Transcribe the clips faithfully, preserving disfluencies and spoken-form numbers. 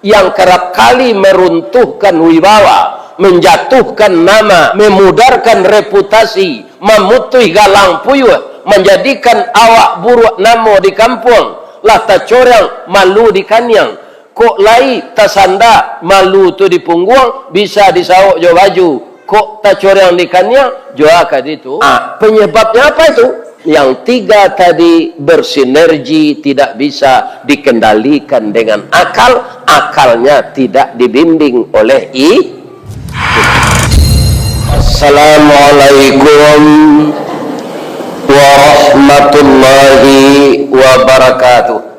yang kerap kali meruntuhkan wibawa, menjatuhkan nama, memudarkan reputasi, mamutuih galang puyuah, manjadikan awak buruak namo di kampuang, lah tacorang malu di kaniang. Kok lai tasanda malu tu di pungguang, bisa disaok jo baju. Kok tacorang di kaniang, jua ka ditu. Ah, penyebabnya apa itu? Yang tiga tadi bersinergi, tidak bisa dikendalikan dengan akal, akalnya tidak dibimbing oleh i-, Assalamualaikum warahmatullahi wabarakatuh.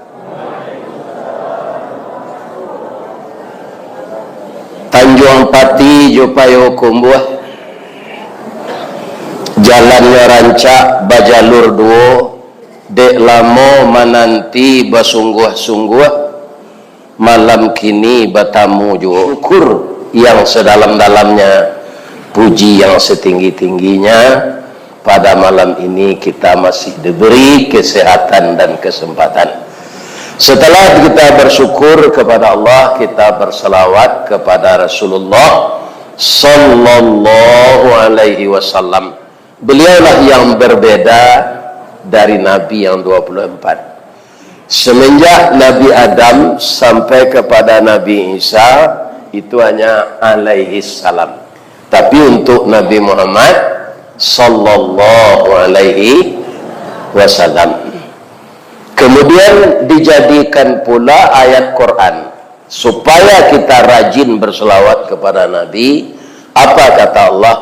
Tanjuang Pati jo Payokumbuah, jalannyo rancak bajalur duo, dek lamo mananti basungguah-sungguah, malam kini batamu juo. Syukur yang sedalam-dalamnya, puji yang setinggi-tingginya, pada malam ini kita masih diberi kesehatan dan kesempatan. Setelah kita bersyukur kepada Allah, kita bersalawat kepada Rasulullah sallallahu alaihi wasallam. Beliaulah yang berbeda dari nabi yang dua puluh empat. Semenjak Nabi Adam sampai kepada Nabi Isa, itu hanya alaihi salam. Tapi untuk Nabi Muhammad sallallahu alaihi wasallam, kemudian dijadikan pula ayat Quran supaya kita rajin berselawat kepada Nabi. Apa kata Allah?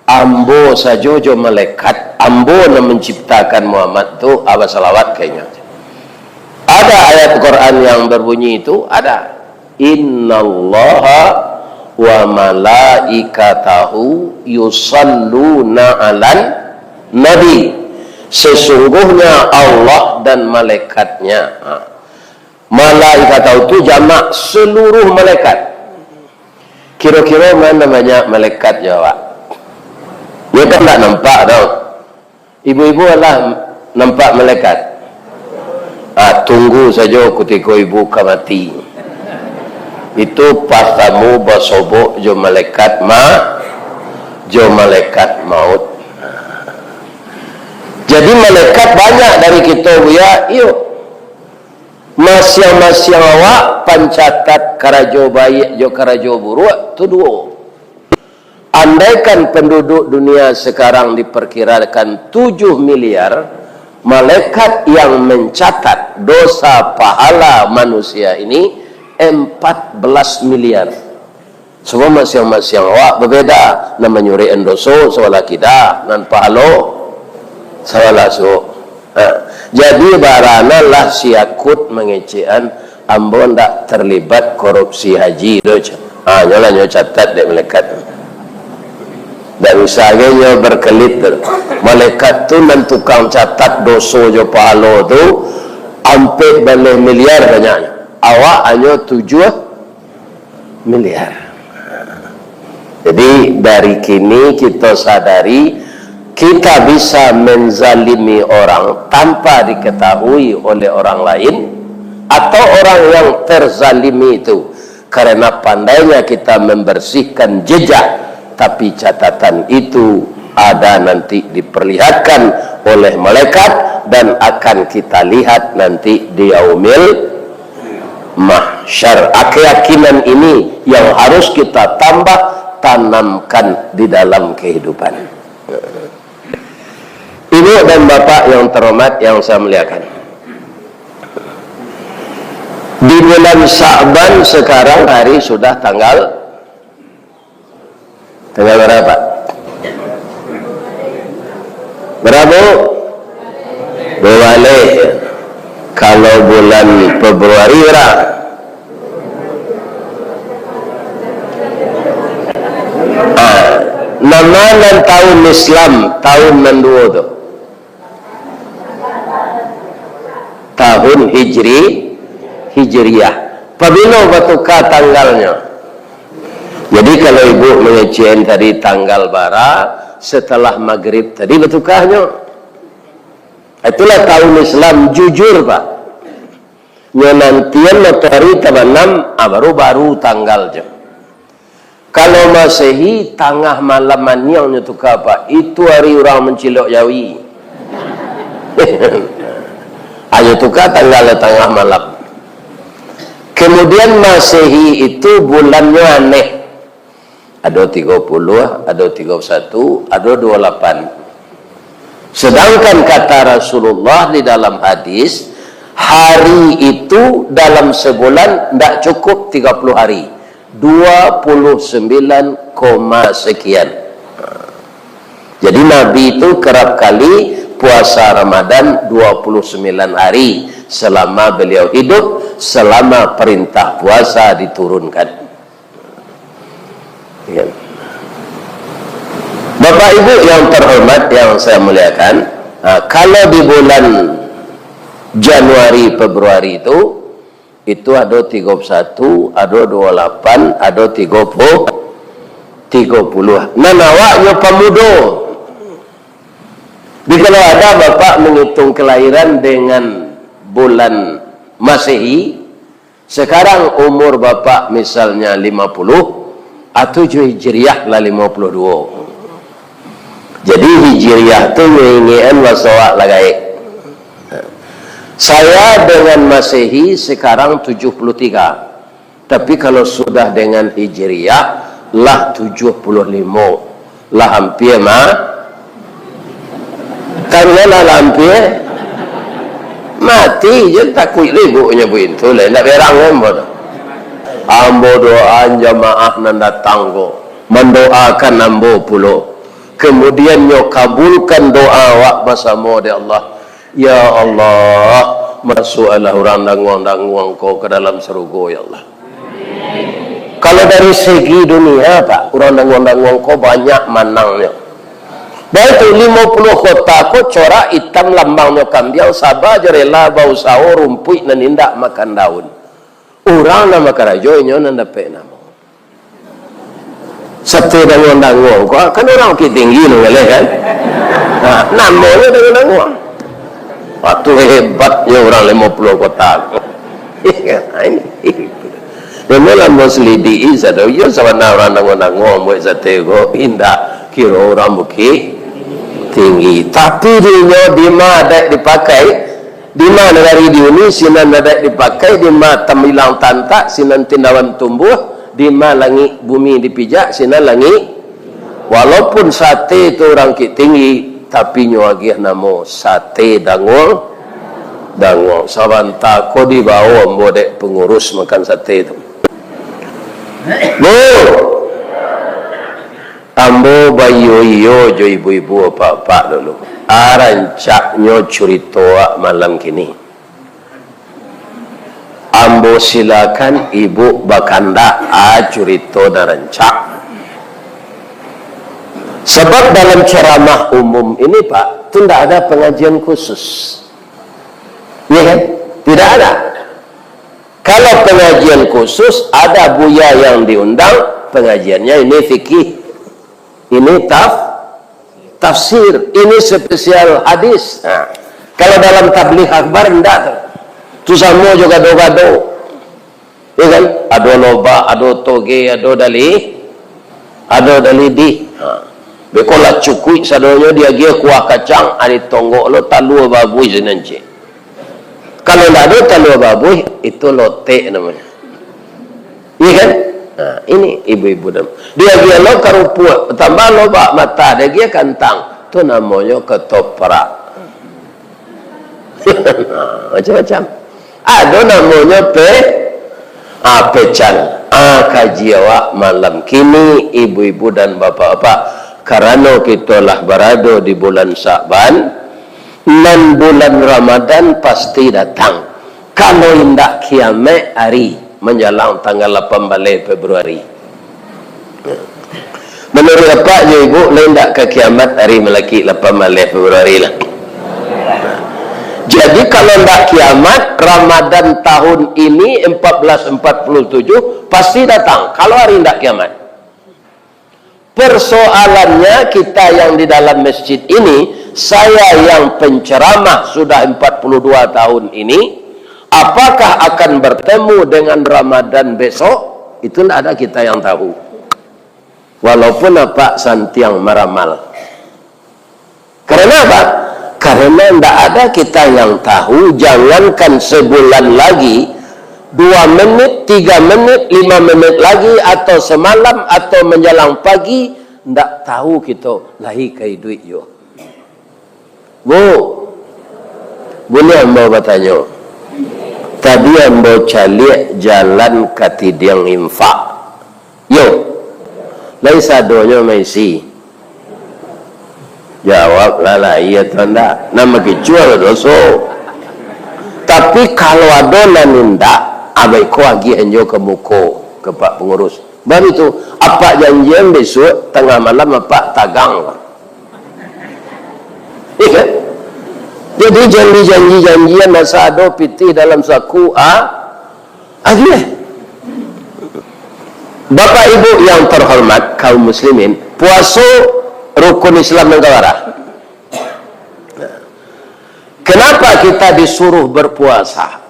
Ambo sajo jo malaikat, Ambo nan manciptakan Muhammad tu, ah, basalawat ka inyo. Ada ayat Quran yang berbunyi itu? Ada. "Innallaha wa malaikatahu yusalluna 'alan nabi." Sesungguhnya Allah dan malaikatnya. Ha. Malaikatahu tu jamak seluruh malaikat. Kiro-kiro ma nan banyak malaikat jo awak? Nyo kan ndak nampak doh. Ibu-ibu alah nampak malaikat? Ah, tunggu sajo kutiko ibu ka mati. Itu pas tamu basobok jo malaikat ma-, jo malaikat maut. Jadi malaikat banyak dari kito, Buya? Iyo. Masiang-masiang awak pancatat karajo baiak jo karajo buruak tu duo. Andaikan penduduk dunia sekarang diperkirakan tujuh miliar, malaikat yang mencatat dosa pahala manusia ini empat belas miliar. Sabab masiang-masiang awak babeda, nan manyurekan doso sabalah kida, nan pahalo sabalah suok. Ha. Jadi, baranalah si Akut mangecekan, "Ambo ndak terlibat korupsi haji doh," cak. Ha, nyolah nyo catat dek malaikat. Ndak bisa gai nyo berkelit tu. Malaikat tu nan tukang catat doso jo pahalo tu, ampek baleh miliar banyaknyo. Awak hanyo tujuah miliar. Jadi, dari kini kita sadari, kita bisa menzalimi orang tanpa diketahui oleh orang lain, atau orang yang terzalimi itu, karena pandainya kita membersihkan jejak, tapi catatan itu ada nanti diperlihatkan oleh malaikat dan akan kita lihat nanti di yaumil mahsyar. Keyakinan ini yang harus kita tambah tanamkan di dalam kehidupan. Ibu dan bapak yang terhormat, yang saya muliakan, di bulan Sya'ban sekarang hari sudah tanggal Tanggal bara? Bara, Bu? Duo baleh. Kalau bulan Februari bara? Ah, nama nan tahun Islam, tahun nan duo tu? Tahun Hijri, Hijriah. Pabilo batuka tanggalnyo? Jadi, kalau ibu mangecekan tadi tanggal bara, setelah magrib tadi batukanyo. Itulah tahun Islam jujur, Pak. Nyo nantian matoari tabanam, ah, baru, baru tanggal je. Kalau Masehi, tangah malam maniang nyo tuka, Pak. Itu ari urang mancilok jawi. Hanyo tuka tanggal tangah malam. Kemudian Masehi itu bulannyo aneh. Ado tigo puluh, ado tigo puluh satu, ado duo puluh lapan. Sedangkan kata Rasulullah di dalam hadis, hari itu dalam sebulan ndak cukup tiga puluh hari, dua puluh sembilan koma sekian. Jadi Nabi itu kerap kali puasa Ramadan dua puluh sembilan hari selama beliau hidup, selama perintah puasa diturunkan. Ya. Bapak Ibu yang terhormat, yang saya muliakan, ah, kalau di bulan Januari, Februari itu, itu ado tigo puluh satu, ado duo puluh lapan, ado tigo puluh, tigo puluh. Nan awaknyo pamudo. Jadi kalau ada bapak menghitung kelahiran dengan bulan Masehi, sekarang umur bapak misalnya lima puluh, atau jo Hijriah lah lima puluh duo. Jadi Hijriah tu nyo ingekan baso awak lah gaek. Saya dengan Masehi sekarang tujuh puluh tiga. Tapi kalau sudah dengan Hijriah, lah tujuh puluh limo. Lah ampia ma-, kan lah, lah ampia mati je, takuik ribuknyo buintu lah, indak berang ambo tu. Ambo doaan jamaah nan datang ko, mandoakan ambo pulo. Kemudian nyo kabulkan doa awak basamo, dek Allah. Ya Allah, masuakkanlah urang Danguang-Danguang ko ka dalam sarugo, ya Allah. Kalau dari segi dunia, Pak, urang Danguang-Danguang ko banyak manangnyo. Baitu, limo puluah kota ko corak itam lambangnyo kambiang, saba jo rela bausaho rumpuik nan indak makan daun. Urang nan bakarajo, inyo nan dapek namo. Sate Danguang-Danguang ko, kan urang Bukittinggi nan ngaleh, kan? Nah, namonyo Danguang-Danguang. Wah, tu hebatnyo urang limo puluah kota ko. Iyo, lah ambo selidiki sado, iyo sabana urang Danguang-Danguang buek sate ko, indak, kiro urang Bukittinggi. Tapi dinyo dima adaik dipakai, dima nagari diuni, sinan adaik dipakai, dima tambilang tantak, sinan tindawan tumbuah, dima langik bumi dipijak, sinan langik. Walaupun sate tu urang Bukittinggi, tapi nyo agiah namo sate Danguang, Danguang. Sabanta ko dibao ambo dek pangurus makan sate tu. Bu, ambo baiyo-iyo jo ibu-ibu, apak-apak dulu. A, rancaknyo curito awak malam kini. Ambo silakan ibu bakandak, a, curito nan rancak. Sabab dalam ceramah umum ini, Pak, tu ndak ada pengajian khusus. Iya kan? Tidak ada. Kalau pengajian khusus, ada buya yang diundang, pengajiannya ini fikih, ini taf-, tafsir, ini spesial hadis. Nah, kalau dalam tabligh akbar, ndak tu. Tu samo jo gado-gado. Ya kan? Ado lobak, ado toge, ado dali-, ado dalidih. Ha. Beko lah cukuik sadonyo diagiah kuah kacang, ari tonggok lo talua babuih sinan cek. Kalau ndak ado talua babuih, itu lotek namonyo. Iya kan? Nah, ini ibu-ibu dan diagiah lo karupuak, tambah lobak mata, diagiah kantang. Tu namonyo ketoprak. Macam-macam. Ado namonyo pe-, ah, pecan. Ah, kaji awak malam kini, ibu-ibu dan bapak-bapak, karano kito lah barado di bulan Sa'ban, nan bulan Ramadan pasti datang. Kalau indak kiamaik ari manjalang tanggal lapan baleh Februari. Manuruik apak jo ibu, lai ndak ka kiamat ari malakik lapan baleh Februari lah. Jadi, kalau ndak kiamat, Ramadan tahun ini empat belas empat puluh tujuh pasti datang, kalau ari ndak kiamat. Persoalannya, kita yang di dalam masjid ini, saya yang penceramah sudah empat puluh dua tahun ini, Apakah akan bertemu dengan Ramadan besok? Itu ndak ada kita yang tahu. Walaupun apak santiang maramal. Karena apa? Karena ndak ada kita yang tahu, jangankan sebulan lagi, dua menit, tiga menit, lima menit lagi, atau semalam, atau menjelang pagi, ndak tahu kito lai ka iduik juo. Bu, buliah ambo batanyo? Tadi ambo caliak jalan ka tidiang infak. Yo, lai sadonyo maisi. Jawablah, lai atau ndak? Nan bakicuah doso. Tapi kalau ado nan indak, abai ko agiah anjo ka muko, ka pak pangurus. Baitu, apak janjian bisuak tangah malam apak tagang. Iya kan? Jadi janji-janji-janjian asa ado pitih dalam saku, ah, agiah. Bapak Ibu yang terhormat, kaum muslimin, puaso rukun Islam nan kabarah? Kenapa kita disuruh berpuasa?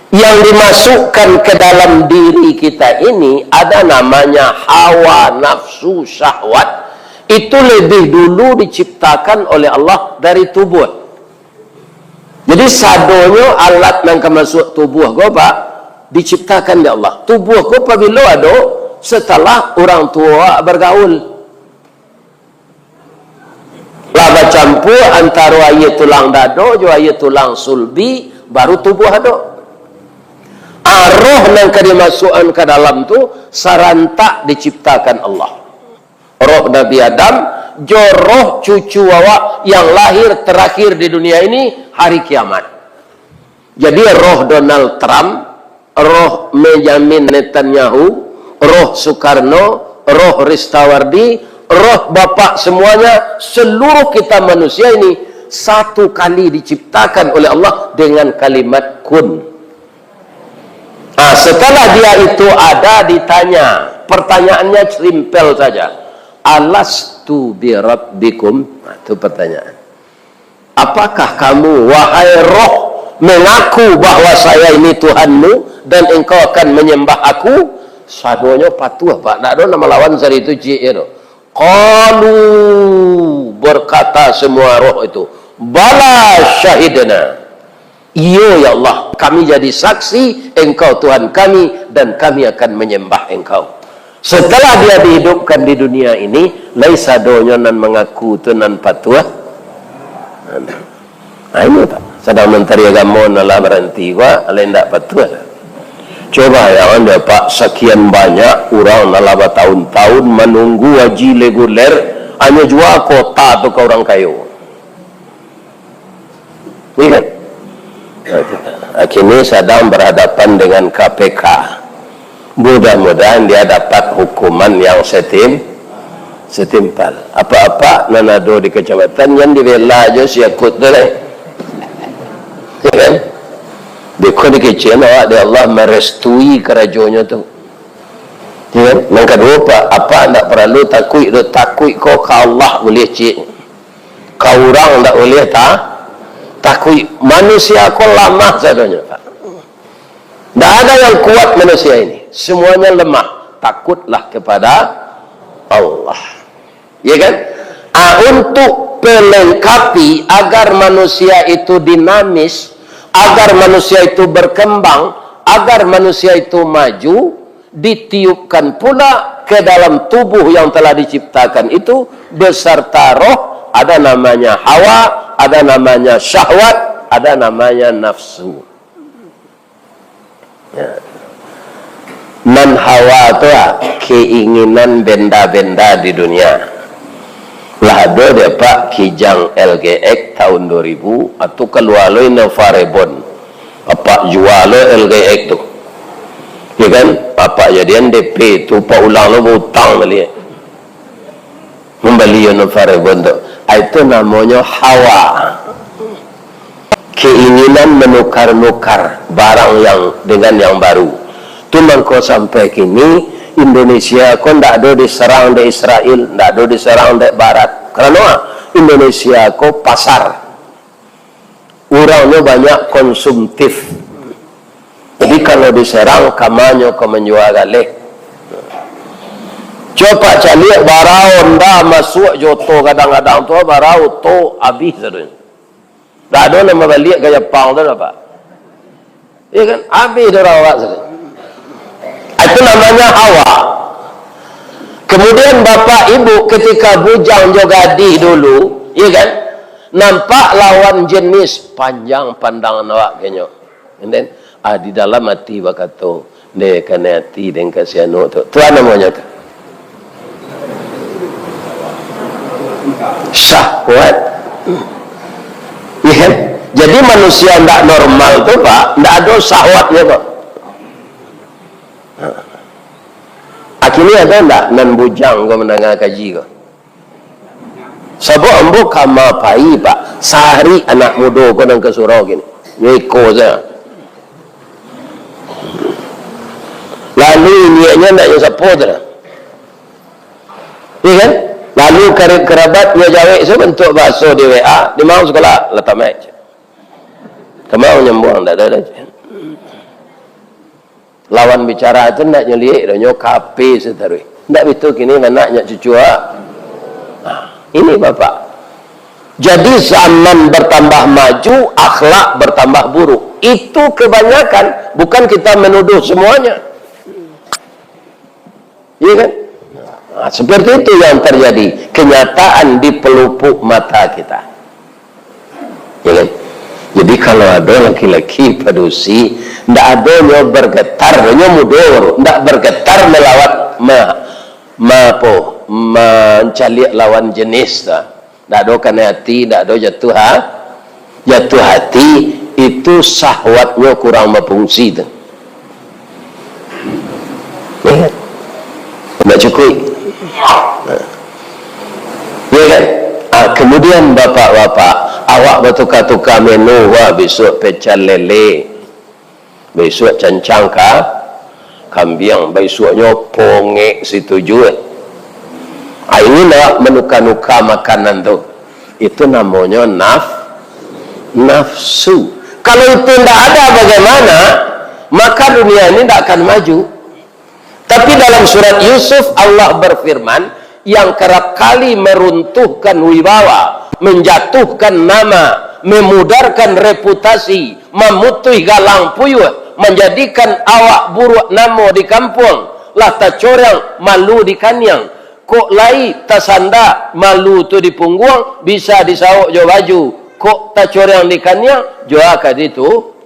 Yang dimasukkan ke dalam diri kita ini ada namanya hawa nafsu syahwat. Itu lebih dulu diciptakan oleh Allah dari tubuh. Jadi sadonyo alat nan ka masuk tubuh ko, Pak, diciptakan dek Allah. Tubuh ko pabilo ado? Setelah urang tuo bergaul. Lah bacampua antaro aia tulang dado jo aia tulang sulbi, baru tubuah ado. Ah, roh nan ka dimasukkan ka dalam tu sarantak diciptakan Allah. Roh Nabi Adam jo roh cucu awak yang lahir terakhir di dunia ini hari kiamat. Jadi, roh Donald Trump, roh Benjamin Netanyahu, roh Soekarno, roh Ristawardi, roh bapak semuanya, seluruh kita manusia ini satu kali diciptakan oleh Allah dengan kalimat kun. Ah, setelah dia itu ada ditanya, pertanyaannya simpel saja. "Alastu birabbikum?" Nah, itu pertanyaan. "Apakah kamu, wahai roh, mengaku bahwa saya ini Tuhanmu dan engkau akan menyembah aku?" Sadonyo patuah, Pak. Ndak ado nan malawan sari tu, ciek je tu. Qalu, berkata semua roh itu, "Bala syahidna." "Iyo, ya Allah, kami jadi saksi Engkau Tuhan kami dan kami akan menyembah Engkau." Setelah dia dihidupkan di dunia ini, lai sadonyo nan mangaku tu nan patuah. Nah, ini, Pak. Sadang Menteri Agamo nan lah baranti, Pak, lai ndak patuah. Coba ya, anda, Pak, sekian banyak urang nan lah batahun-tahun manunggu haji reguler, hanyo jua kuota tu ka urang kayo. Iya kan? Kini sadang berhadapan dengan K P K. Mudah-mudahan dia dapat hukuman yang setim-, setimpal. Apa-apa nan ado di kecamatan, jan dibela jo si Yakut tu, lai. Iya kan? Beko dikecekan awak dek Allah merestui karajonyo tu. Iya kan? Nan kaduo, Pak, apak ndak paralu takuik tu. Takuik ko ka Allah buliah, ciek. Ka urang ndak buliah ta-, takuik. Manusia ko lamah sadonyo, Pak. Ndak ada yang kuat manusia ini. Semuanya lemah. Takutlah kepada Allah. Ya kan? Ah, untuk pelengkapi agar manusia itu dinamis, agar manusia itu berkembang, agar manusia itu maju, ditiupkan pula ke dalam tubuh yang telah diciptakan itu beserta roh, ada namanya hawa, ada namanya syahwat, ada namanya nafsu. Ya. Nan hawa tu, ah, keinginan benda-benda di dunia. Lah ado dek Pak Kijang L G X tahun dua ribu, atau kalua lo Innova Reborn. Apak jua lo L G X tu. Ya kan? Apak jadian D P tu, Pak ulang lo bautang baliak. Mambali Innova Reborn tu. Ah, itu namonyo hawa. Keinginan menukar-nukar barang yang dengan yang baru. Tu mangko sampai kini Indonesia ko ndak ado diserang dek Israel, ndak ado diserang dek Barat. Karano Indonesia ko pasar. Urangnyo banyak konsumtif. Jadi, kalau diserang, kamanyo ka manjua galeh. Cubo caliak, bara Honda masuak jo oto kadang-kadang tu, bara oto abih sadonyo. Dak ado nan babaliak ka Japang tu, Pak. Iya kan? Abih dek urang awak sadonyo. Itu namanya hawa. Kemudian bapak ibu ketika bujang jo gadih dulu, iya kan? Nampak lawan jenis, panjang pandangan awak kanyo. And then, ah, di dalam ati bakato, "Ndeh, kanai ati den ka si anu tu." Tu a namonyo tu? Syahwat. Iya kan? Jadi manusia ndak normal tu, Pak, ndak ado syahwatnyo, Pak. Akhirnyo ado ndak nan bujang ko mandanga kaji ko? Sabab ambo kama pai, Pak. Sahari anak mudo ko nan ka surau kini. Nyo iko sajo. Lalu iniaknyo ndak nyo sapo tu doh. Iya kan? Lalu karib karabat nyo jawek sabantuak bahaso di W A, "Di ma sikola?" "Lah tamaik." "Kama nyambuang?" "Ndak ado doh." Lawan bicara tu ndak nyo liek doh, nyo ka H P sataruih. Ndak bitu kini anak nyo cucu, ah. Nah, ini Bapak. Jadi zaman bertambah maju, akhlak bertambah buruk. Itu kebanyakan, bukan kita menuduh semuanya. Iya kan? Nah, seperti itu yang terjadi, kenyataan di pelupuk mata kita. Ya kan? Jadi, kalau ado laki-laki padusi, ndak ado nyo bergetar, nyo mudo, ndak bergetar melawat, ma-, ma-, apo, mancaliak lawan jenis tu. Ndak ado kanai ati, ndak ado jatuah ha-, jatuah hati, itu syahwatnyo kurang bafungsi tu. Ya kan? Ndak cukuik. Ya kan? Ah, kemudian bapak-bapak, awak batuka-tuka menu, wah, bisuak pecel lele, bisuak cancang ka kambiang, bisuaknyo pongek situju, eh. Ah, ingin awak manuka-nuka makanan tu. Itu namonyo naf-, nafsu. Kalau itu ndak ada, bagaimana? Maka dunia ini ndak akan maju. Tapi dalam surat Yusuf, Allah berfirman, yang kerap kali meruntuhkan wibawa, menjatuhkan nama, memudarkan reputasi, mamutuih galang puyuah, manjadikan awak buruak namo di kampuang, lah tacorang malu di kaniang. Kok lai tasanda malu tu di pungguang, bisa disaok jo baju. Kok tacorang di kaniang, jua ka ditu.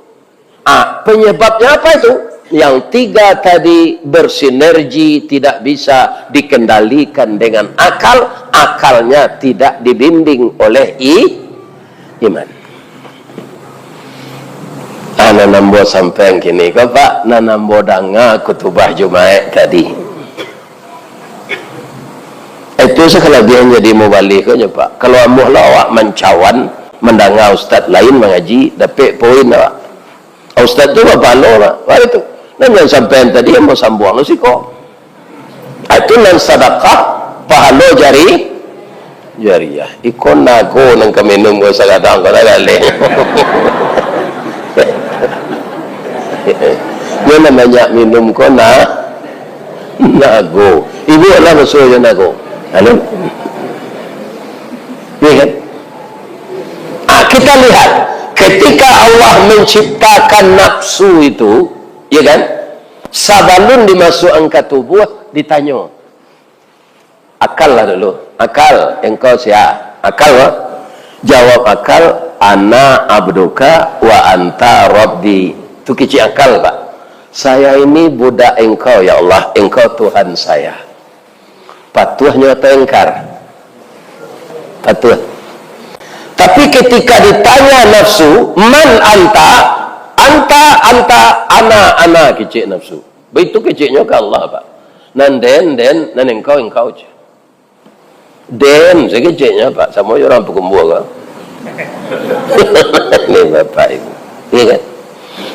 Ah, penyebabnya apa itu? Yang tiga tadi bersinergi, tidak bisa dikendalikan dengan akal, akalnya tidak dibimbing oleh i-, iman. Ah, nan ambo sampaian kini ko, Pak, nan ambo danga khutubah Jumaik tadi. Itu sakalabiahan jadi mubalih ko nyo, Pak. Kalau amuah lo awak mancawan, mandanga ustaz lain mangaji, dapek poin awak. Ustaz tu bapahalo, Pak. Wah, itu. Nan nan sampaian tadi, ambo sambuang lo siko. Ah, itu nan sadakah, pahalo jari-, jariah. Iko nago nan ka minum ko sagadang ko lah galeh. Nyo nan banyak minum ko na-, nago. Ibu lah basuo jo nago. Anu? Iya kan? Ah, kita lihat, ketika Allah menciptakan nafsu itu, ya kan? Sabalun dimasuakkan ka tubuah, ditanyo, "Akal lah dulu. Akal, engkau sia?" "Akal, Pak." Jawab akal, "Ana abduka wa anta rabbi." Tu kicik akal, Pak. "Saya ini budak engkau, ya Allah. Engkau Tuhan saya." Patuahnyo atau engkar? Patuah. Tapi ketika ditanya nafsu, "Man anta?" "Anta, anta, ana, ana," kicik nafsu. Baitu kiciknyo ka Allah, Pak. "Nan den, den, nan engkau, engkau," cek. Den, sakiciknyo, Pak. Samo jo urang Pakumbuah ko. Ni Bapak Ibu. Iya kan?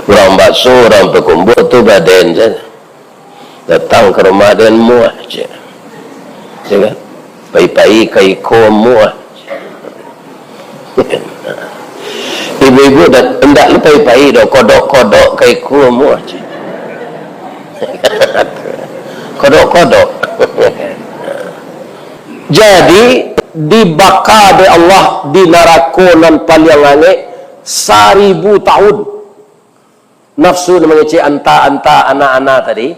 Urang Baso, urang Pakumbuah tu baden sajo. Datang ka rumah den, "Muah," cek. Ya kan? Pai-pai ka iko, "Muah," cek. Nah, Ibu-ibu, ndak, ndak lupo pai-pai doh, kodok-kodok ka ikua amuah, cik. Kodok-kodok. Jadi, dibaka dek Allah di narako nan paliang angek saribu tahun. Nafsu nan mangecek anta-anta, ana-ana tadi,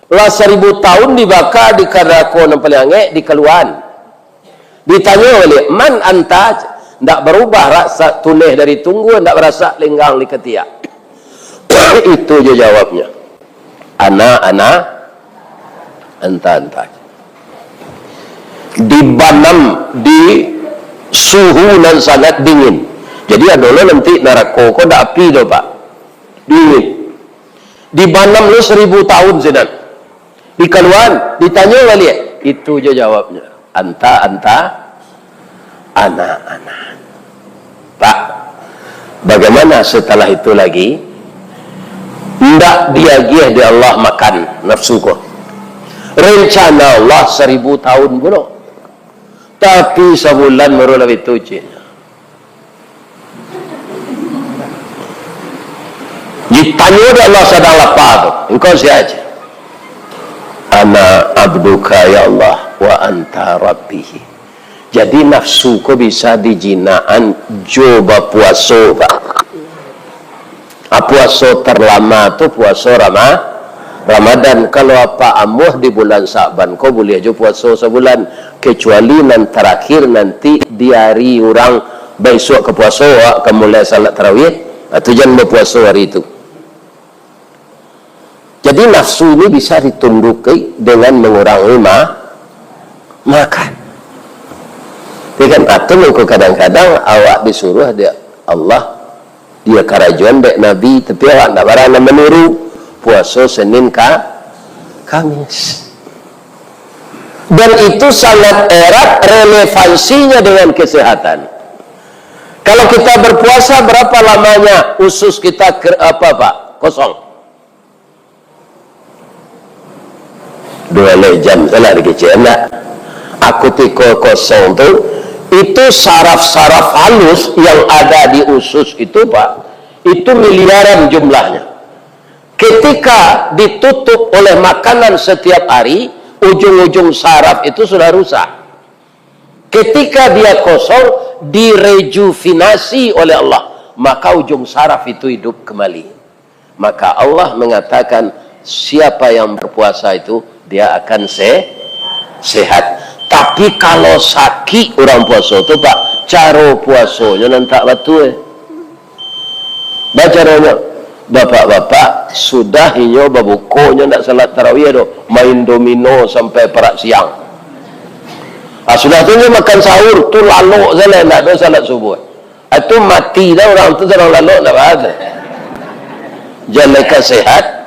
lah saribu tahun dibaka di narako nan paliang angek, dikaluaan. Ditanyo baliak, "Man anta?" Ndak barubah rasa tuneh dari tunggua, ndak barasak lenggang di katiak. Itu jo jawabnyo. Ana-ana, anta-anta. Dibanam di suhu nan sangat dingin. Jadi, ado lo nanti narako ko ndak api doh, Pak. Dingin. Dibanam lo saribu tahun sinan. Dikaluaan, ditanyo baliak. Itu jo jawabnyo. Anta, anta, ana, ana. Pak, bagaimana setelah itu lagi? Ndak diagiah dek Allah makan nafsu ko. Rencana Allah saribu tahun pulo. Tapi sabulan baru lah itu, cik. Ditanyo dek Allah sadang lapa tu, "Engkau sia?" "Ana abduka, ya Allah, wa anta rabbi." Jadi, nafsu ko bisa dijinakan jo bapuaso, Pak. A, puaso tarlama tu puaso Rama-, Ramadan. Kalau apak amuah di bulan Sa'ban ko buliah jo puaso sabulan, kecuali nan tarakhir nanti di ari urang baisuak ka puaso, awak ka mulai salat tarawih, a, tu jan bapuaso ari tu. Jadi, nafsu ni bisa ditunduki dengan mangurangi ma-, makan. Ya kan? Atau mangko kadang-kadang awak disuruah dek Allah, dia karajoan dek Nabi, tapi awak ndak barang nak maniru, puaso Senin ka Kamis. Dan itu sangat erat relevansinya dengan kesehatan. Kalau kita berpuasa, berapa lamanya usus kita ker-, apa, Pak? Kosong. Dua leh jam salah dikecek, enggak? Aku tiko kosong tu, itu saraf-saraf halus yang ada di usus itu, Pak, itu miliaran jumlahnya. Ketika ditutup oleh makanan setiap hari, ujung-ujung saraf itu sudah rusak. Ketika dia kosong, direjuvinasi oleh Allah, maka ujung saraf itu hidup kembali. Maka Allah mengatakan, siapa yang berpuasa itu, dia akan se-, sehat. Tapi kalau sakik urang puaso tu, Pak, caro puasonyo nan tak batua. Bacaronyo, bapak-bapak, sudah inyo babuko, inyo ndak salat tarawih doh, main domino sampai parak siang. Ah, sudah tu inyo makan sahur, tu lalok salah, ndak ado salat subuh. Ah, tu mati dah urang tu, sadang lalok, ndak bahas. Jan lai ka sehat.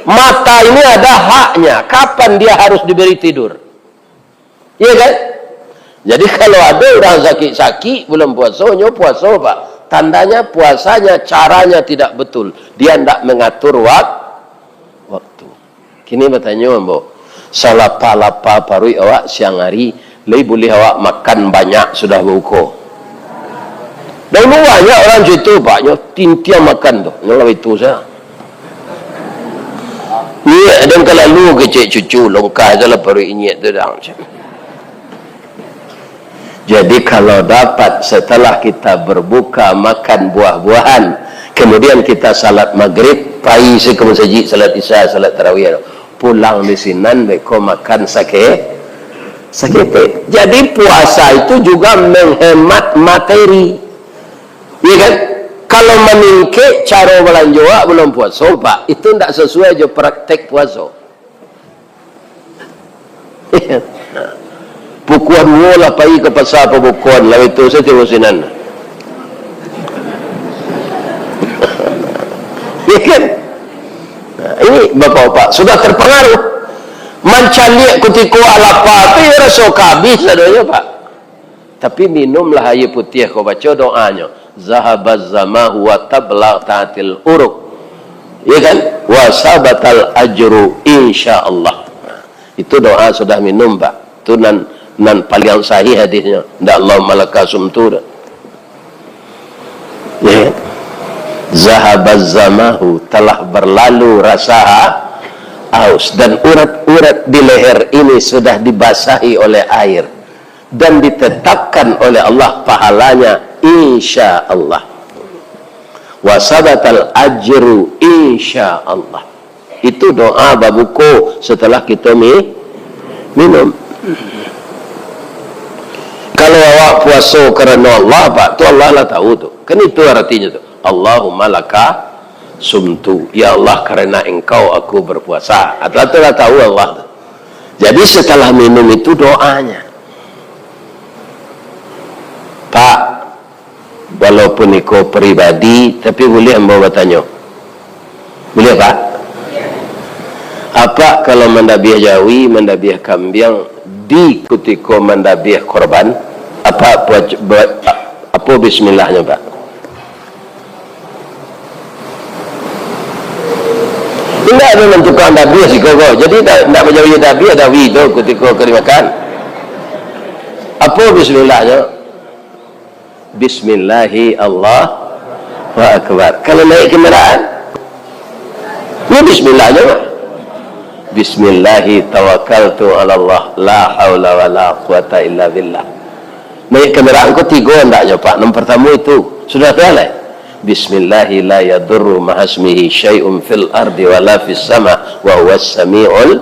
Mata ini ada haknya, kapan dia harus diberi tidur. Iya kan? Jadi, kalau ada urang sakik-sakik bulan puaso, nyo puaso, Pak. Tandanya puasanya, caranya tidak betul. Dia ndak mengatur wak-, waktu. Kini batanyo ambo, salapa-lapa paruik awak siang hari, lai buliah awak makan banyak sudah babuko? Dahulu banyak urang cito, Pak, nyo tintiang makan tu, nyo lah itu sajo. Nyiak dan kalalu kecek cucu, longkah sajolah paruik inyiak tu dang. Jadi, kalau dapat setelah kita berbuka makan buah-buahan, kemudian kita salat maghrib, pai se ka masajik salat isya, salat tarawih, pulang di sinan beko makan sake-, saketek. Jadi, puasa itu juga menghemat materi. Iya kan? Kalau maningkek caro balanjo awak bulan puaso, Pak, itu ndak sesuai jo praktek puaso. Pukua duo lah pai ka pasa pabukoan, lah itu sajo tibo sinan. Iya kan? Nah, ini bapak-bapak sudah terpengaruh. Mancaliak kutiko alapa tu, iyo raso ka abih sadonyo, Pak. Tapi minumlah aia putiah ko, baco doanyo, "Zahabaz zamahu wa tablaghatil uruq." Ya kan? "Wa sabatal ajru insyaallah." Nah, itu doa sudah minum, Pak. Itu nan, nan paliang sahih hadisnyo. Ndak Allahumma laka sumtu doh. Ya. Zahabaz zamahu, telah berlalu rasa ha-, haus, dan urat-urat di leher ini sudah dibasahi oleh air, dan ditetapkan oleh Allah pahalanya, insya Allah. Wa sabatal ajru, insya Allah. Itu doa babuko setelah kita mi-, minum. Kalau awak puaso karano Allah, Pak, tu Allah lah tahu tu. Kan itu artinya tu. Allahumma laka sumtu. Ya Allah, karena Engkau aku berpuasa. Atau tu lah tahu Allah tu. Jadi setelah minum itu doanya. Pak, walaupun iko pribadi, tapi buliah ambo batanyo? Buliah, Pak? Apak kalau mandabiah jawi, mandabiah kambiang, di kutiko mandabiah korban, apak buat, buat, apo bismillahnyo, Pak? Indak ado nan tukang dabiah siko ko. Jadi, indak, indak bajawi dabiah, dawi tu kutiko ka dimakan. Apo bismillahnyo? Bismillahi Allahu Akbar. Kalau naik kendaraan, ni bismillahnyo, Pak. Bismillahi tawakkaltu ala Allah, la haula wala quwata illa billah. Naik kendaraan ko tigo andaknyo, Pak. Nan pertamo itu. Sudah tu lai. Bismillahi la yadurru ma'asmihi syai'un fil ardi wala fis sama wa huwas sami'ul.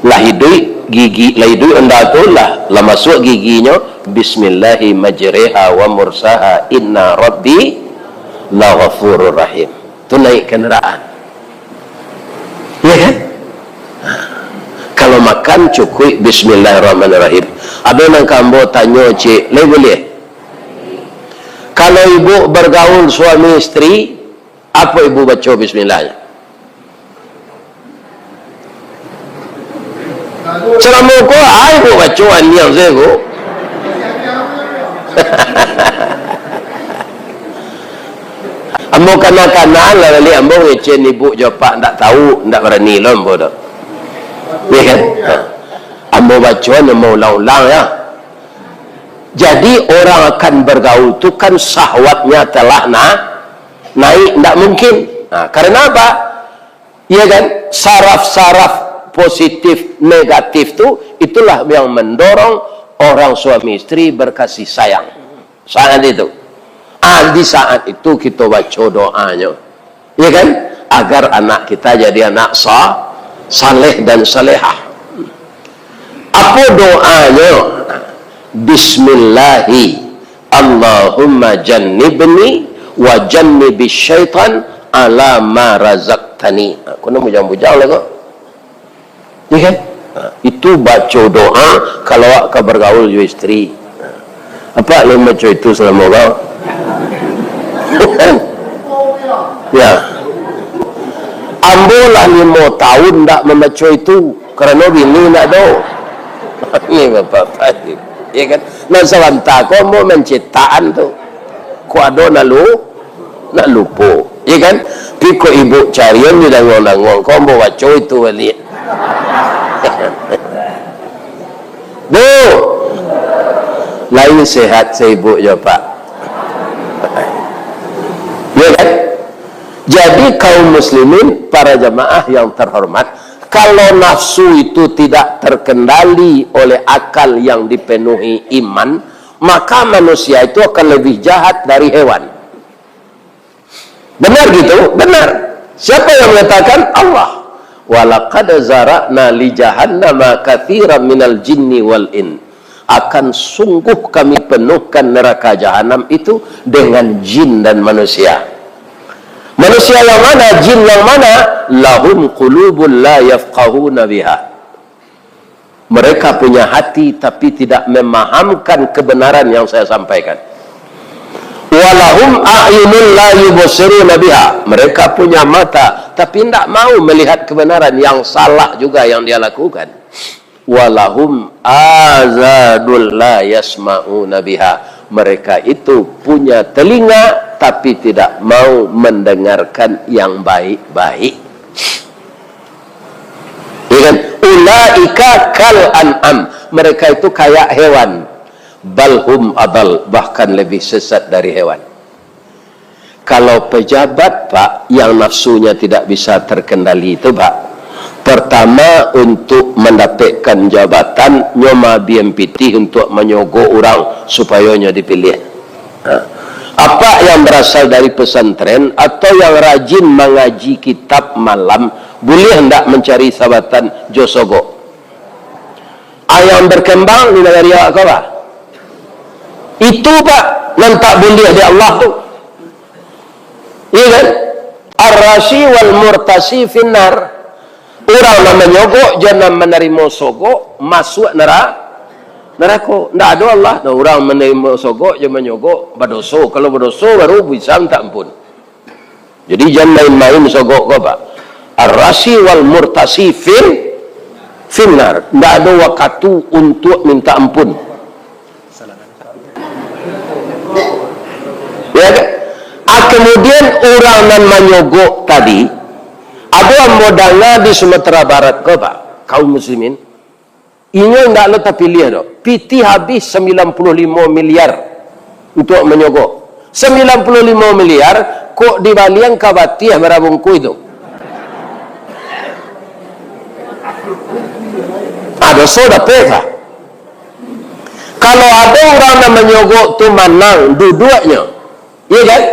Lah iduik gigi, lah iduik onda tu lah, lah masuak giginyo, bismillahi majriha wa mursaha, inna rabbi laghafurur rahim. Tu naik kendaraan. Ya kan? Kalau makan cukuik bismillahirrahmanirrahim. Ado nan ka ambo tanyo ciek, lai buliah? Kalau ibu bergaul suami isteri, apo ibu baco bismillahnyo? Salamo ko, ah, ibu baco aniang sajo, Bu. Ambo kana-kana lah baliak, ambo ngecen ibu jo apak, ndak tahu, ndak barani lo ambo tu. Ya kan? Ha. Ambo baco, ambo ulang-ulang ya. Jadi, orang akan bergaul tu kan syahwatnya telah na-, naik, ndak mungkin. Nah, karena apa? Ya kan? Saraf-saraf positif, negatif tu, itulah yang mendorong orang suami isteri berkasih sayang. Saat itu. Ah, di saat itu kita baca doanya. Ya kan? Agar anak kita jadi anak sa-, saleh dan salehah. Apo doanyo? Bismillahi, Allahumma jannibni wa jannibis syaitan ala ma razaqtani. Ha, kono bujang-bujang lah ko. Ya kan? Ha, itu baco doa kalau awak ka bergaul jo isteri. Ha. Apak lai baco itu salamo ko? Ya. Ambo lah limo tahun ndak mambaco itu, karano bini ndak ado. Ni bapak-bapak ni. Ya kan? Nan sabanta ko ambo mancetakan tu. Ko ado nak lu-, nak lupo. Ya kan? Pi ko ibu carian di danguang-danguang, ko ambo baco itu baliak. Bu, lain sehat saibuk jo, Pak. Ya kan? Jadi, kaum muslimin, para jamaah yang terhormat, kalau nafsu itu tidak terkendali oleh akal yang dipenuhi iman, maka manusia itu akan lebih jahat dari hewan. Benar gitu? Benar. Siapa yang mengatakan? Allah. "Walaqad zara'na li jahannama katsiran minal jinni wal in." Akan sungguh Kami penuhkan neraka jahanam itu dengan jin dan manusia. Manusia yang mana? Jin yang mana? "Lahum qulubun la yafqahuna biha." Mereka punya hati, tapi tidak memahamkan kebenaran yang Saya sampaikan. "Walahum a'yunun la yubsiruna biha." Mereka punya mata, tapi tidak mau melihat kebenaran, yang salah juga yang dia lakukan. "Walahum azanun la yasma'una biha." Mereka itu punya telinga, tapi tidak mau mendengarkan yang baik-baik. Ya kan? "Ulaika kal an'am." Mereka itu kayak hewan. "Bal hum adal." Bahkan lebih sesat dari hewan. Kalau pejabat, Pak, yang nafsunya tidak bisa terkendali itu, Pak, pertama, untuk mendapatkan jabatan, nyo maabian pitih untuk manyogok urang supayo nyo dipilih. Ha. Apak yang berasal dari pesantren atau yang rajin mangaji kitab malam, buliah ndak mancari sabatan jo sogok? Ah, yang berkembang di nagari awak ko, Pak. Itu, Pak, nan tak buliah di Allah tu. Iya kan? Ar-rashi wal murtashi finnar. Urang nan manyogok jo nan manarimo sogok masuak nera-, nerako. Ndak ado Allah. Nah, urang manarimo sogok jo manyogok badoso. Kalau badoso, baru bisa minta ampun. Jadi, jan main-main sogok ko, Pak. Ar-rashi wal murtashi fin-, finnar. Ndak ado wakatu untuk minta ampun. Ya kan? Ah, kemudian urang nan manyogok tadi, ado ambo danga di Sumatera Barat ko, Pak, kaum muslimin, inyo indak lo tapiliah doh. Pitih habih sambilan puluah limo miliar untuak manyogok. Sambilan puluah limo miliar, kok dibalian ka batiah bara bungkuih tu. Ah, doso dapek, Pak. Kalau ado urang nan manyogok tu manang duduaknyo, iya kan?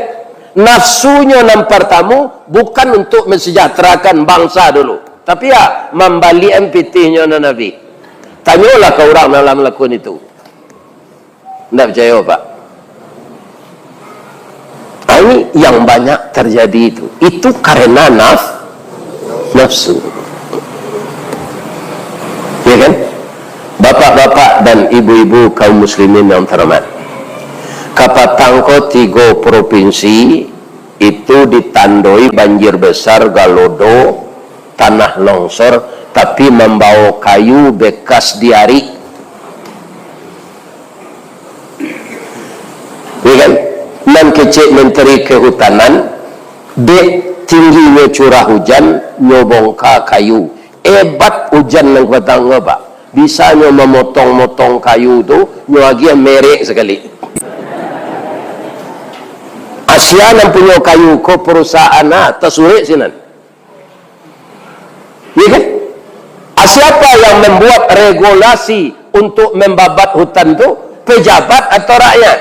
Nafsunyo nan partamu bukan untuk mensejahterakan bangsa dulu, tapi ya, mambaliakan pitihnyo nan habih. Tanyolah ka urang nan lah malakun itu. Ndak picayo, Pak? Ah, ini yang banyak terjadi itu. Itu karena naf-, nafsu. Ya kan? Bapak-bapak dan ibu-ibu kaum muslimin yang terhormat. Kapatang ko tigo provinsi itu ditandoi banjir besar, galodo, tanah longsor, tapi mambawa kayu bekas diarik. Ya kan? Nan kecek Menteri Kehutanan, dek tingginyo curah hujan, nyo bongka kayu. Ebat hujan nan patang ko, Pak. Bisanyo mamotong-motong kayu tu, nyo agiah merek sakali. Asia nan punyo kayu ko perusahaan, ah, tasurek sinan. Ya kan? Ah, siapa yang membuat regulasi untuk membabat hutan tu? Pejabat atau rakyat?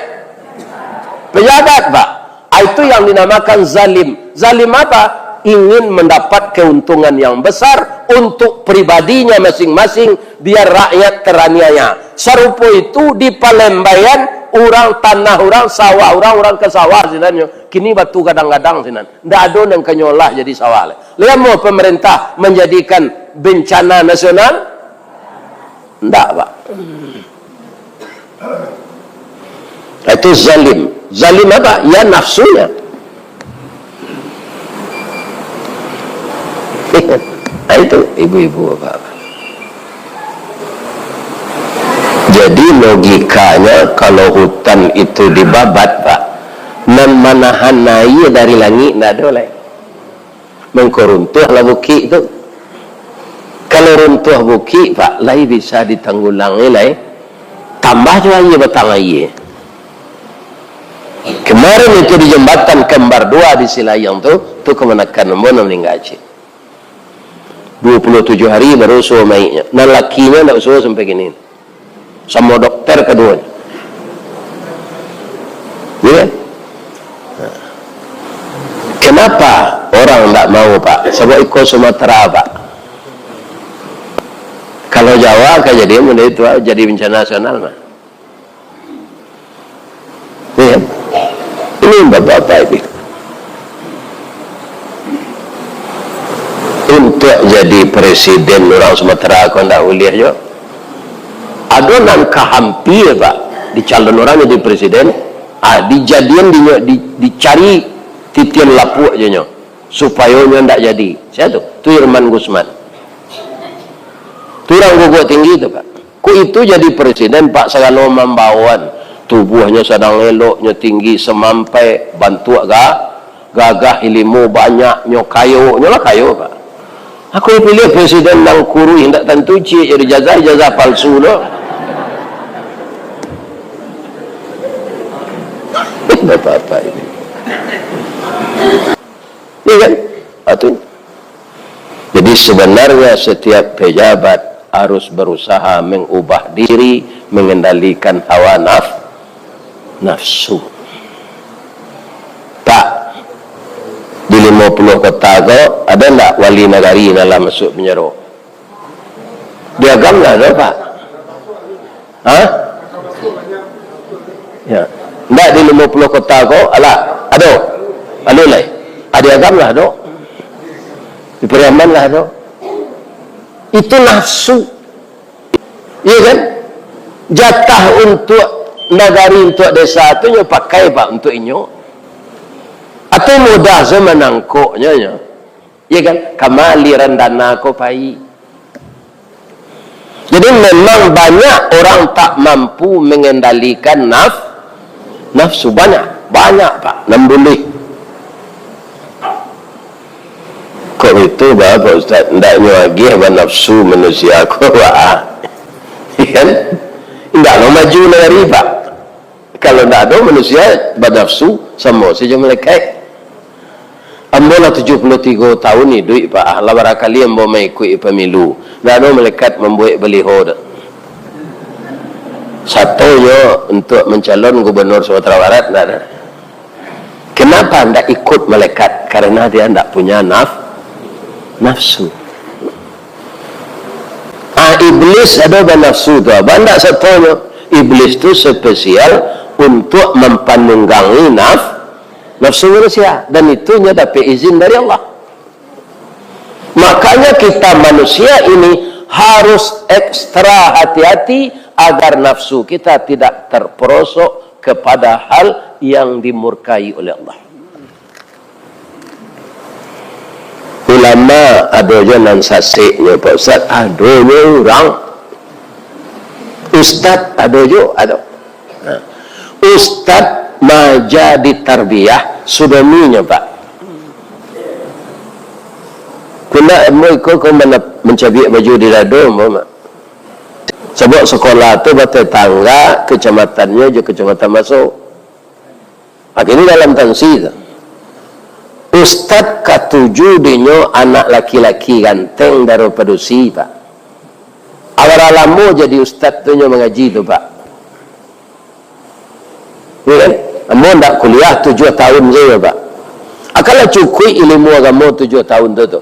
Pejabat, Pak. Ah, itu yang dinamakan zalim. Zalim apa? Ingin mendapat keuntungan yang besar untuk pribadinya masing-masing, biar rakyat teraniaya. Sarupo itu di Palembang, urang tanah urang, sawah urang, urang ka sawah sinan nyo. Kini batu gadang-gadang sinan. Ndak ado nan ka nyo olah jadi sawah lai. Lai amuah pemerintah manjadikan bencana nasional? Ndak, Pak. Itu zalim. Zalim apa? Ya, nafsunya. Nah, itu, ibu-ibu, bapak-bapak. Jadi, logikanya, kalau hutan itu dibabat, Pak, nan manahan aia dari langik ndak ado lai. Mangko runtuahlah bukik tu. Kalau runtuah bukik, Pak, lai bisa ditanggulangi lai. Tambah jo aia batang aia. Kemarin itu di jambatan Kembar Dua di Silayang tu, tu kamanakan ambo nan maningga cik. Dua puluh tujuh hari baru usaha maiknyo. Nan lakinyo ndak usaha sampai kini. Samo dokter kaduonyo. Iya kan? Kenapa orang ndak mau, Pak? Sabab iko Sumatera, Pak. Kalau Jawa, kajadian model itu, Pak, jadi bencana nasional, Pak. Iya kan? Ini bapak-bapak ini. Untuak jadi presiden urang Sumatera ko ndak buliah jo. Ado nan ka hampia, Pak, dicalon urang jadi presiden, ah, dijadian dinyo, di, dicari titian lapuak jo nyo, supayo nyo ndak jadi. Sia tu? Tu Irman Gusman. Tu urang guguak tinggi tu, Pak. Kok itu jadi presiden, Pak, sagalo mambaoan. Tubuahnyo sadang elok, nyo tinggi samampai, bantuak ga-, gagah, ilimu banyak, nyo kayo, nyo lah kayo, Pak. Aku dipiliah presiden nan kuruih, indak tantu ciek jadi ijazah, ijazah palsu tu. Bapak-bapak ini. Sebenarnya setiap pejabat harus berusaha mengubah diri, mengendalikan hawa naf-, nafsu. Pak, di limo puluah kota ko, ada ndak wali nagari nan lah masuk penjaro? Di Agam lah ado, Pak. Ha? Ya. Ndak di limo puluah kota ko, alah, ado. Ado lai. Ah, di Agam lah ado. Di Pariaman lah ado. Itu nafsu. Iya kan? Jatah untuak nagari, untuak desa tu nyo pakai, Pak, untuak inyo. Atau mudah se manangkoknyo, nyo. Iya kan? Kamaliran dana ko pai. Jadi, memang banyak orang tak mampu mengendalikan naf-, nafsu. Banyak. Banyak, Pak. Nan buliah. Kok itu, bah, Pak Ustaz? Ndak nyo agiah banafsu manusia ko, bah. Iya kan? Ndak lo maju nagari, Pak. Kalau ndak ado manusia banafsu, samo sajo malaikat. Ambo lah tujuah puluah tigo tahun iduik, Pak. Lah barakali ambo maikuik pemilu. Ndak ado malaikat mambuek baliho doh. Satonyo untuak mancalon gubernur Sumatera Barat, ndak ado. Kenapa ndak ikut malaikat? Karena dia ndak punya naf-, nafsu. Ah, iblis ado banafsu tu, abah ndak satonyo. Iblis tu spesial untuak mampanunggangi naf-, nafsu manusia. Dan itu nyo dapek izin dari Allah. Makanya kita manusia ini harus ekstra hati-hati agar nafsu kita tidak terperosok kepada hal yang dimurkai oleh Allah. Ulama ado jo nan saseknyo, Pak Ustaz, ado jo urang. Ustaz ado jo, ado. Nah, ustaz maaja di tarbiyah, sudominyo, Pak. Kok ndak ambo iko ko mana mancabiak baju di dado, ambo, Mak. Sabab sekolah tu batetangga kacamatannyo jo Kacamatan Baso. Akhirnyo dalam tansi tu, ustaz katuju dinyo anak laki-laki ganteng daro padusi, Pak. Alah lamo jadi ustaz tu nyo mangaji tu, Pak. Iya kan? Ambo ndak kuliah tujuah tahun sajo, Pak. Akanlah cukuik ilmu agamo tujuah tahun tu, tu.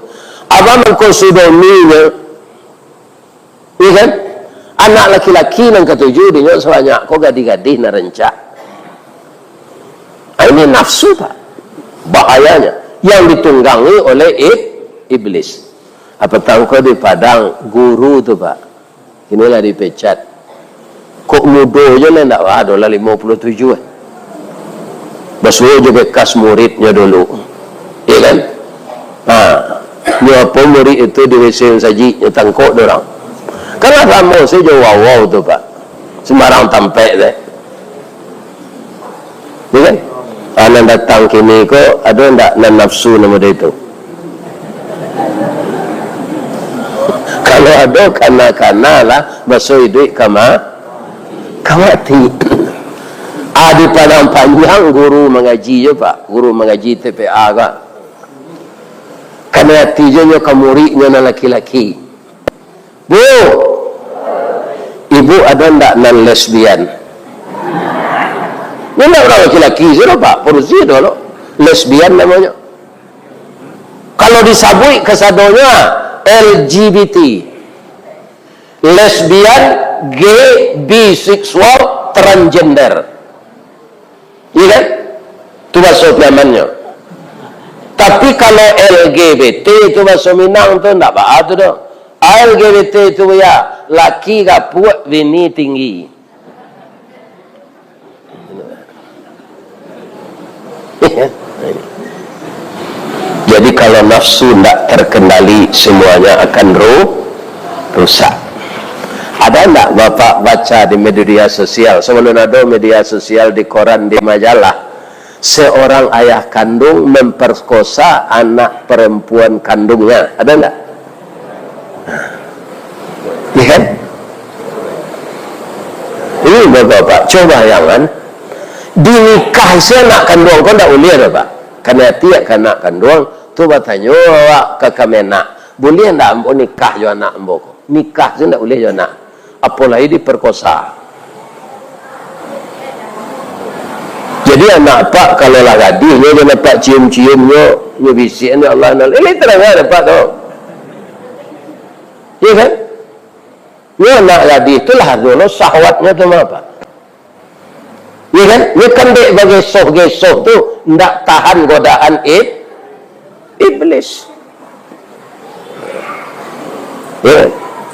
Abah mangko sudominyo, iya kan? Anak laki-laki nan katuju dinyo sabanyak ko gadih-gadih nan rancak. Ah, ini nafsu, Pak. Bahayanya. Yang ditunggangi oleh ib-, iblis. Apo tangko di Padang, guru tu, Pak. Inilah dipecat. Kok mudo jo lah ndak, wah, ado lah limo puluah tujuah, eh. Basuo jo bekas muridnyo dulu. Iya kan? Ha. Nyo apo murid itu di W C sajik, nyo tangkok dek urang. Kan lah lamo sajo wawau tu, Pak. Sumbarang tampek deh. Iya kan? Ah, nan datang kini ko, ado ndak nan nafsu nan model itu? Kalau ado, kana-kana lah, baso iduik ka ma-, ka mati. Ah, di Padang Panjang guru mangaji jo, Pak. Guru mangaji T P A, Pak. Kana ati jo nyo ka muridnyo nan laki-laki. Bu, ibu ado ndak nan lesbian? Ini ndak urang laki-laki sajo, Pak, padusi ado lo. Lesbian namonyo. Kalau disabuik kasadonyo, L G B T. Lesbian, gay, biseksual, transgender. Iya kan? Tu baso Piamannyo. Tapi kalau L G B T tu baso Minang tu ndak baa tu doh. L G B T tu ya, laki gapuak, bini tinggi. Jadi kalau nafsu ndak terkendali, semuanya akan ru-, rusak. Ada ndak Bapak baca di media sosial, sabalun ado media sosial, di koran, di majalah, seorang ayah kandung memperkosa anak perempuan kandungnya? Ada ndak? Iya kan? Ini bapak-bapak, coba jangan dinikah si anak kanduang ko ndak buliah doh, Pak. Karena tiap ka anak kanduang tu batanyo awak ka Kemenag, Buliah ndak ambo nikah jo anak ambo ko? Nikah tu ndak buliah jo anak. Apolai diperkosa. Jadi anak apak kalau lah gadih, nyo jan apak cium-cium nyo, nyo bisiak nyo Allah, nah, ini terang apak tu. Iya kan? Nyo anak gadih tu lah ado lo syahwatnyo tu mah, Pak. Iya kan? Nyo kan dek bagesoh-gesoh tu ndak tahan godaan ib-, iblis. Ya.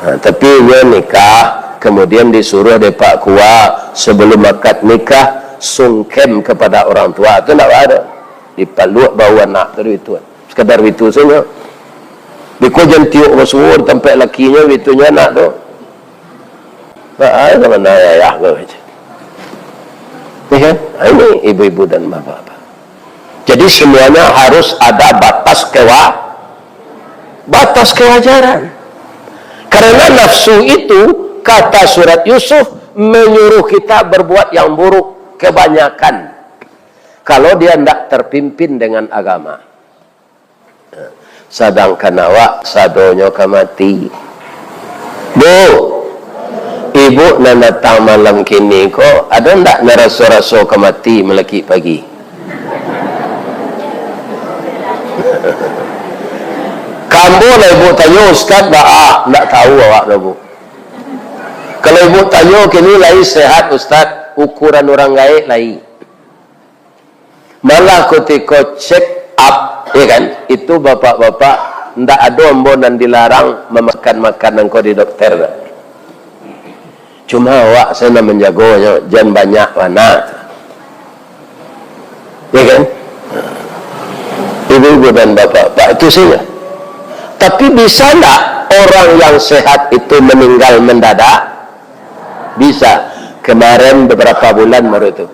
Ha, tapi nyo nikah, kemudian disuruh dek Pak Kua, sebelum akad nikah, sungkem kepada orang tua, tu ndak ado. Dipaluak bau anak tu, itu. Sekadar itu sajo. Biko jan tiok basuo di tampek lakinyo, bitunyo anak tu. Baa, sama na ayah ko, kecek. Ya kan? Ha, ini ibu-ibu dan bapak-bapak. Jadi, semuanya harus ada batas kewa-, batas kewajaran. Karena nafsu itu, kata surat Yusuf, menyuruh kita berbuat yang buruk kebanyakan. Kalau dia ndak terpimpin dengan agama. Sadangkan awak sadonyo ka mati. Bu, ibu nan datang malam kini ko, ado ndak nan raso-raso ka mati malakik pagi? Ka ambo lah ibu tanyo, Ustaz, baa, ndak tahu awak doh, Bu. Kalau ibu tanyo kini lai sehat, Ustaz, ukuran urang gaek lai. Malah kutiko check up, ya kan, itu bapak-bapak, ndak ado ambo nan dilarang mamakan makanan ko di dokter. Cuma awak sajo nan manjagonyo, jan banyak bana. Ya kan? Ibu-ibu dan bapak-bapak, itu sajo. Tapi bisa ndak orang yang sehat itu meninggal mendadak? Bisa. Kemarin beberapa bulan baru tu.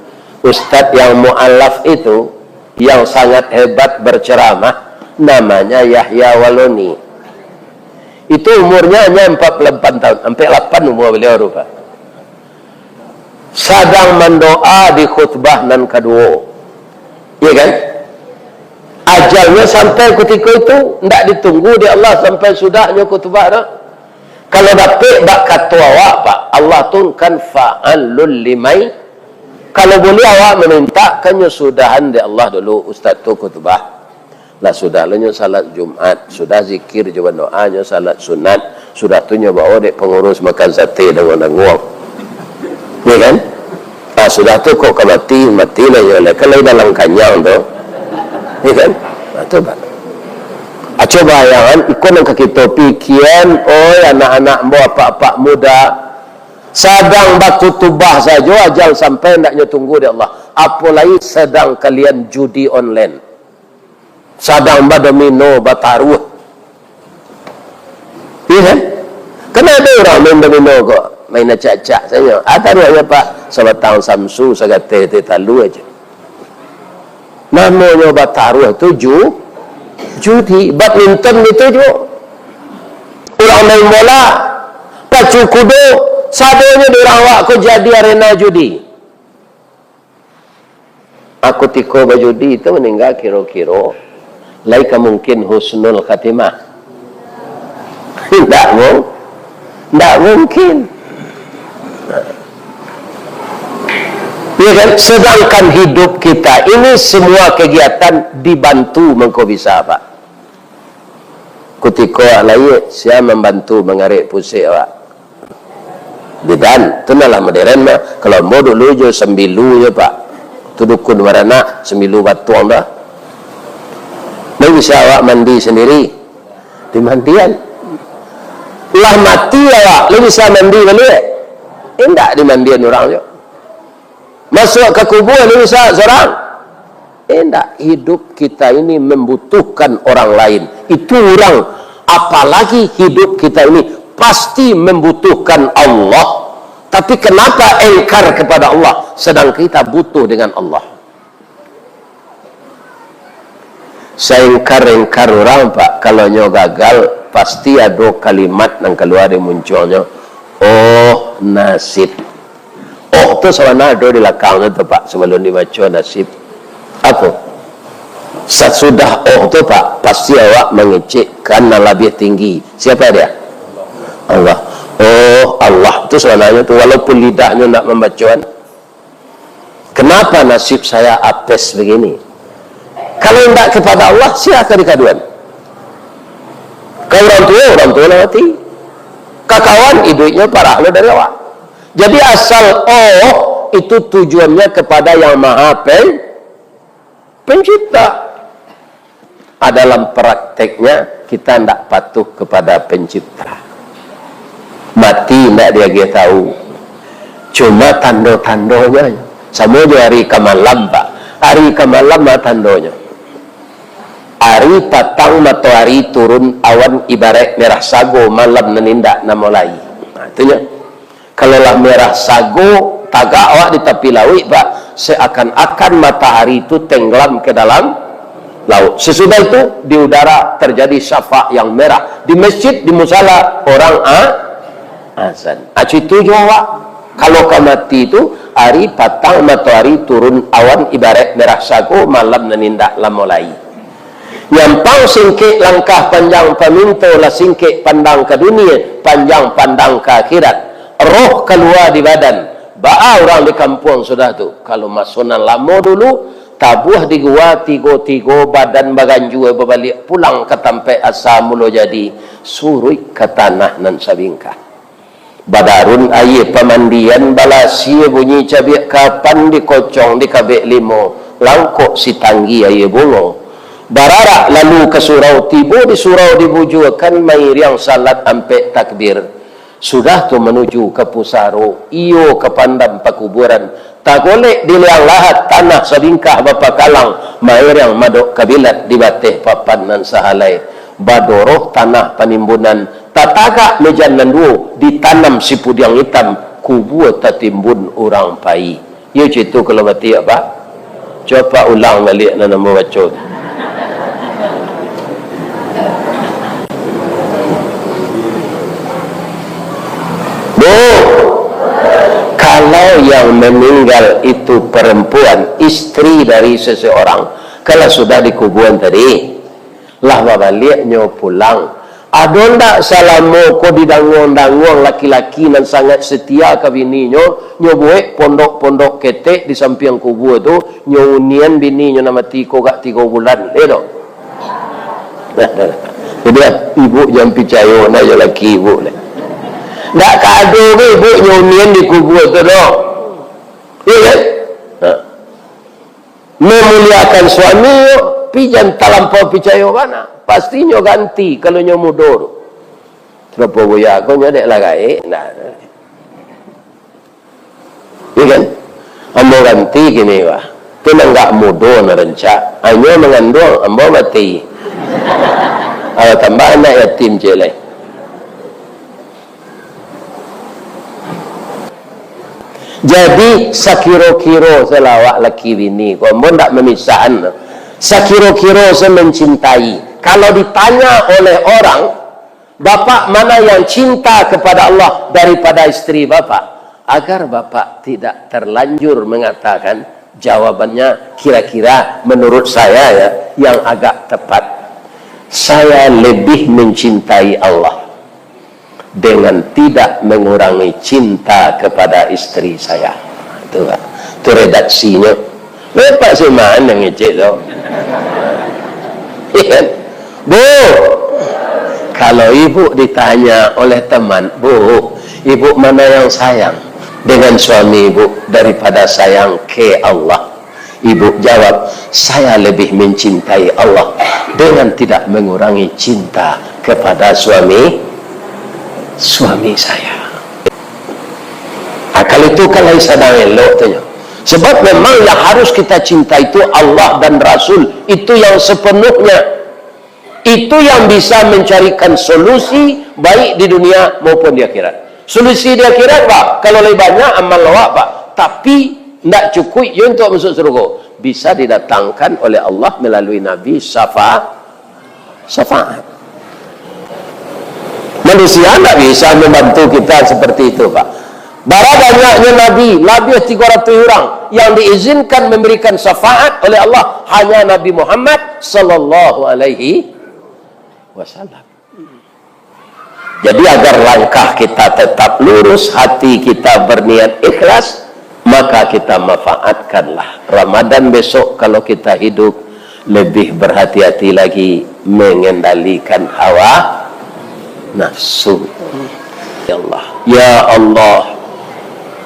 Ustadz yang mualaf itu, yang sangat hebat berceramah, namanya Yahya Waloni. Itu umurnya hanya empat puluh delapan tahun, sampai delapan umur beliau rupa. Sadang mandoa di khutbah nan kaduo. Iya kan? Ajalnya sampai kutiko itu, ndak ditunggu dek Allah sampai sudahnyo khutbah tu. Kalau dapek bak kato awak, Pak, Allah tu kan fa'alul limai. Kalau buliah awak mamintak, kan nyo sudahan dek Allah dulu, ustaz tu khutbah. Lah sudah lo nyo salat Jumat, sudah zikir jo bandoa nyo salat sunat, sudah tu nyo bao dek pangurus makan sate danguang-danguang. Iya kan? Ah, sudah tu kok ka mati, mati lah nyo lah. Kan lai dalam kanyang tu. Iya kan? Ah, tu, Pak. Ah, coba bayangan, iko nan ka kito pikian, oi anak-anak ambo, apak-apak muda. Sadang bakutubah sajo, ajal sampai ndak nyo tunggu dek Allah. Apo lai sadang kalian judi online. Sadang badomino, bataruah. Iya kan? Kan ado urang main domino ko, main acak-acak sajo. Ah, taruahnyo, Pak, sabatang samsu, sagateh teh talu aja. Namonyo bataruah tu ju-, judi, badminton itu juo. Urang main bola, pacu kudo, sadonyo di urang awak ko jadi arena judi. Aku tiko bajudi tu maningga kiro-kiro lai ka mungkin husnul khatimah. Ndak mung-, ndak mungkin. Ya kan? Sedangkan hidup kita ini semua kegiatan dibantu mangko bisa, Pak. Kutiko awak layie, sia mambantu mangarek pusek awak? Bidan, tu nan lah moderen mah. Kalau ambo dulu jo sambilu jo, Pak. Tu dukun baranak, sambilu batuang tu. Lai bisa awak mandi sandiri? Dimandian. Lah mati awak, lai bisa mandi baliak? Indak dimandian urang jo. Masuak ka kubua ni bisa surang? Indak, hidup kita ini membutuhkan orang lain. Itu urang, apalagi hidup kita ini pasti membutuhkan Allah. Tapi kenapa engkar kepada Allah, sedang kita butuh dengan Allah? Saengkar-engkar urang, Pak, kalau nyo gagal, pasti ado kalimat nan kalua dari muncuangnyo, "Oh, nasib." Oh tu sabana ado di lakang tu, Pak, sabalun dibaco nasib. Apo? Sasudah "oh" tu, Pak, pasti awak mangecek ka nan labiah tinggi. Siapa dia? Allah. Oh, Allah tu sabananyo tu, walaupun lidahnyo ndak mambacoan. Kenapa nasib saya apes begini? Kalau indak kepada Allah, sia ka dikaduan? Ka urang tuo, urang tuo lah mati. Ka kawan, iduiknyo parah lo dari awak. Jadi asal "oh" itu tujuannya kepada Yang Maha Pen-, Pencipta. Ah, dalam prakteknya, kita ndak patuh kepada Pencipta. Mati ndak diagiah tahu. Cuma tando-tandonyo. Samo jo ari ka malam, Pak. Ari ka malam mah tandonyo. Ari patang matoari turun, awan ibaraik merah sago, malam nan indak namo lai. Nah, itunyo. Kalau lah merah sago, tagak awak di tapi lauik, Pak, seakan-akan matahari tu tenggelam ke dalam laut. Sesudah itu, di udara terjadi syafak yang merah. Di masjid, di musala, orang a-, azan. Acu itu jo awak. Kalau ka mati tu, ari patang matoari turun, awan ibaraik merah sago, malam nan indak lamo lai. Nyampang singkek langkah, panjang paminto, lah singkek pandang ka dunia, panjang pandang ka akhirat. Roh kalua di badan. Baa urang di kampuang sudah tu? Kalau maso nan lamo dulu, tabuah di gua tigo-tigo, badan baganjua babaliak pulang ka tampaik asa mulo jadi, suruik ka tanah nan sabingkah. Badarun aia pamandian, balasia bunyi cabiak kapan, dikocong dikabek limo, langkok sitanggi aia bungo. Bararak lalu ka surau, tibo di surau dibujuakan, mairiang salat ampek takbir. Sudah tu manuju ka pusaro, iyo ka pandam pakuburan, tagolek di liang lahat, tanah sabingkah bapakalang, mairiang madok kabilat di bateh papan nan sahalai. Badoroh tanah panimbunan, tatagak mejan nan duo, ditanam sipudiang itam, kubua tatimbun urang pai. Iyo carito kalau mati, Pak. Cubo Pak ulang baliak nan ambo baco tu. Bu, kalau yang meninggal itu perempuan, istri dari seseorang, kalau sudah dikuburan tadi, lah babaliak nyo pulang. Ado ndak salamo ko didanguang-danguang laki-laki nan sangat setia ka bininyo, nyo buek pondok-pondok ketek di sampiang kubua tu, nyo unian bininyo nan mati ko agak tigo bulan, iyo tu? Jadi, ibu jan picayo nah jo laki ibu ni. Ndak ka ado doh ibu nyo unian di kubua tu doh. Iyo kan? Ha. Memuliakan suami, pi jan talampau picayo bana. Pasti nyo ganti kalau nyo mudo tu. Tarapo buya ko nyo dek lah gaek, nah. Iyo kan? Ambo ganti kini, wah. Tu nan agak mudo, nan rancak. Inyo manganduang, ambo mati. Alah tambah anak yatim ciek lai. Jadi, sakiro-kiro se lah awak laki bini ko, ambo ndak mamisahan. Sakiro-kiro se mencintai. Kalau ditanya oleh orang, "Bapak mana yang cinta kepada Allah daripada istri Bapak?" Agar Bapak tidak terlanjur mengatakan, jawabannya kira-kira menurut saya, ya, yang agak tepat. Saya lebih mencintai Allah dengan tidak mengurangi cinta kepada istri saya. Tu, Pak. Tu redaksinyo. Lepak si Man nan ngecek tu. Iyo kan? Bu, kalau ibu ditanya oleh teman, "Bu, ibu mana yang sayang dengan suami ibu daripada sayang ke Allah?" Ibu jawab, "Saya lebih mencintai Allah dengan tidak mengurangi cinta kepada suami, suami saya." Ah, kalau itu kan lain sadang elok tu nyo. Sebab memang yang harus kita cintai itu Allah dan Rasul, itu yang sepenuhnya. Itu yang bisa mencarikan solusi baik di dunia maupun di akhirat. Solusi di akhirat, Pak, kalau lai banyak amal awak, Pak, tapi ndak cukuik yo untuk masuk surga, bisa didatangkan oleh Allah melalui Nabi syafa-, syafaat. Manusia ndak bisa membantu kita seperti itu, Pak. Bara banyaknyo nabi, labiah tigo ratuih urang, yang diizinkan memberikan syafaat oleh Allah hanya Nabi Muhammad sallallahu alaihi wasallam. Jadi, agar langkah kita tetap lurus, hati kita berniat ikhlas, maka kita manfaatkanlah Ramadan besok, kalau kita hidup lebih berhati-hati lagi mengendalikan hawa nafsu. Ya Allah, ya Allah,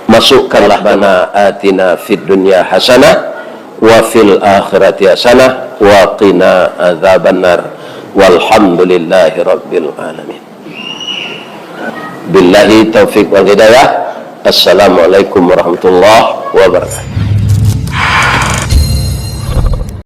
masukkanlah bana atina fid dunya hasanah wa fil akhirati hasanah wa qina adzabannar. Walhamdulillahi rabbil alamin. Billahi taufik wal hidayah. Assalamualaikum warahmatullahi wabarakatuh.